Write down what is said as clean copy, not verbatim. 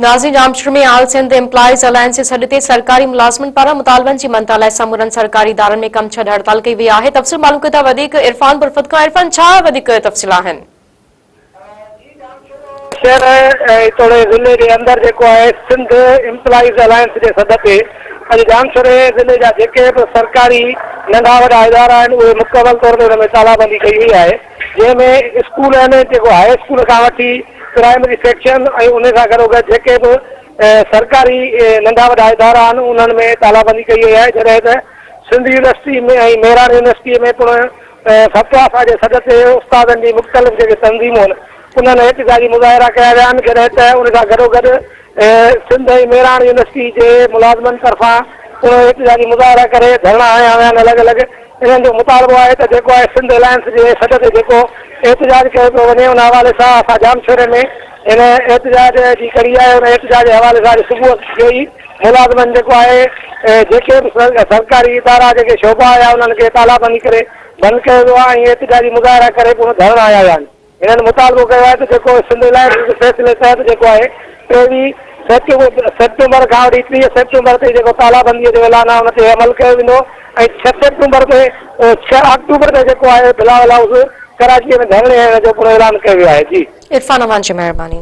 ناظرين ڄامشوري ۾ آل Sindh employees alliance جي سڏ تي سرڪاري ملازمن پاران مطالبن جي مڃتا لاء سمورن سرڪاري ادارن ۾ ڪم ڇڏ هڙتال ڪئي وئي آهي تفصيل معلوم ڪيون ٿا وڌيڪ عرفان برفت کان عرفان ڇا وڌيڪ تفصيل آهن. شهر ۽ توڙي ضلعي جي اندر جيڪو آهي سنڌ ايمپلائيز الائنس جي سڏ تي اڄ ڄامشوري ضلعي جا جيڪي به سرڪاري ننڍا وڏا ادارا آهن اهي مڪمل طور تي ان ۾ تالا بندي ڪئي وئي آهي جنهن ۾ اسڪول آهن جيڪو هاء اسڪول کان وٺي پرائمري سيڪشن ۽ ان سان گڏوگڏ جيڪي به سرڪاري ننڍا وڏا ادارا آهن انهن ۾ تالا بندي ڪئي وئي آهي جڏهن ته سنڌ يونيورسٽي ۾ ۽ مهراڻ يونيورسٽي ۾ پڻ فتويٰ جي سڏ تي استادن جي مختلف جيڪي تنظيمون آهن انهن احتجاجي مظاهرا ڪيا ويا آهن جڏهن ته ان سان گڏوگڏ سنڌ ۽ مهراڻ يونيورسٽي جي ملازمن طرفان پڻ احتجاجي مظاهرا ڪري ڌرڻا هنيا ويا آهن الڳ الڳ انهن جو مطالبو آهي ته جيڪو آهي سنڌ الائنس جي سڏ تي جيڪو احتجاج ڪيو پيو وڃي ان حوالي سان اسان ڄامشوري ۾ هن احتجاج جي ڪڙي آهي ان احتجاج جي حوالي سان اڄ صبح جو ئي ملازمن جيڪو آهي جيڪي به سرڪاري ادارا جيڪي شعبا هيا انهن کي تالا بندي ڪري بند ڪيو ويو آهي ۽ احتجاجي مظاهرا ڪري پڻ ڌرڻا هنيا ويا آهن. هنن مطالبو ڪيو آهي ته جيڪو سنڌ الائنس جي فيصلي تحت جيڪو آهي 23 سيپٽمبر کان وٺي 30 سيپٽمبر تائين جيڪو تالا بندي جو اعلان آهي ان تي عمل ڪيو ويندو ۽ ڇهه سيپٽمبر تي ڇهه آڪٽوبر تي جيڪو آهي بلاول هائوس ڪراچي ۾ ڌرڻي هڻڻ جو پڻ اعلان ڪيو ويو آهي جي. عرفان اوهان جي مهرباني.